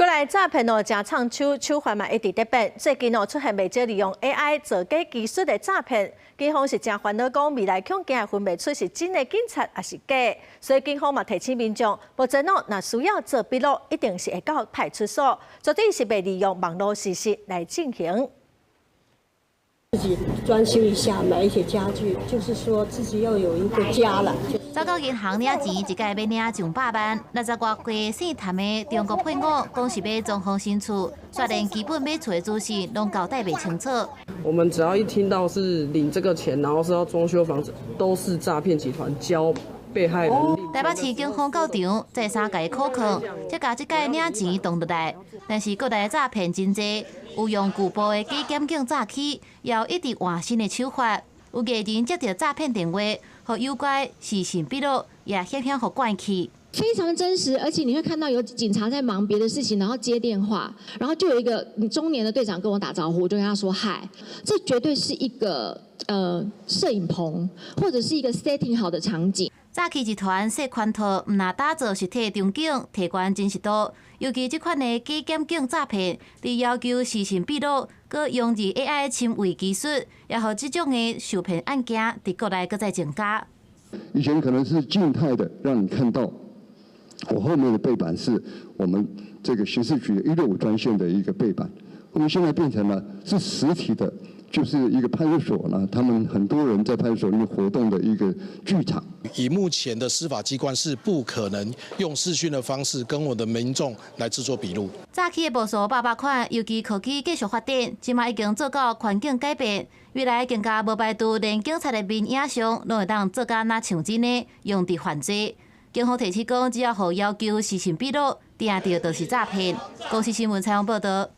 過來詐騙哦，誠創手，手法嘛一直佇變。最近哦，出現袂少利用 AI 造假技術的詐騙，警方是誠煩惱，講未來恐驚分袂出是真的警察抑是假，所以警方嘛提醒民眾，目前哦，若需要做筆錄，一定是會到派出所，絕對是袂利用網路事實來進行。自己裝修一下，買一些家具，就是說自己要有一個家了。走到銀行領錢，一擺欲領上百萬。60外歲姓譚的中國配偶，講是欲裝潢新厝，卻連基本買厝的資訊攏交代袂清楚。我們只要一聽到是領這個錢，然後是要裝修房子，都是詐騙集團教被害人。台北市警方到場，再三共伊考課，才共這擺領錢擋落來。但是國內詐騙真濟，有用舊部的假檢警詐欺，也有一直換新的手法。有藝人接著詐騙電話，予誘拐視訊筆錄，也險險予關去。非常真實，而且你會看到有警察在忙別的事情，然後接電話，然後就有一個中年的隊長跟我打招呼，我就跟他說嗨，這絕對是一個攝影棚或者是一個 setting 好的場景。詐欺集團設圈套，毋但打造實體場景，提懸真實度。尤其這款的假檢警詐騙，佇要求視訊筆錄，閣用入 AI 深偽技術，也予這種的受騙案件佇國內閣再增加。以前可能是靜態的，讓你看到我後面的背板是我們這個刑事局165專線的一個背板，我們現在變成了是實體的，就是一個派出所呢，他們很多人在派出所裡面活動的一個劇場。以目前的司法機關是不可能用視訊的方式跟我的民眾來製作筆錄。詐欺的模式百百款，尤其科技繼續發展，這馬已經做到環境改變，未來更加無排除連警察的面影像攏會當做甲若像真的用佇犯罪。警方提醒講，只要予要求視訊筆錄，定著就是詐騙。公視新聞採訪報導。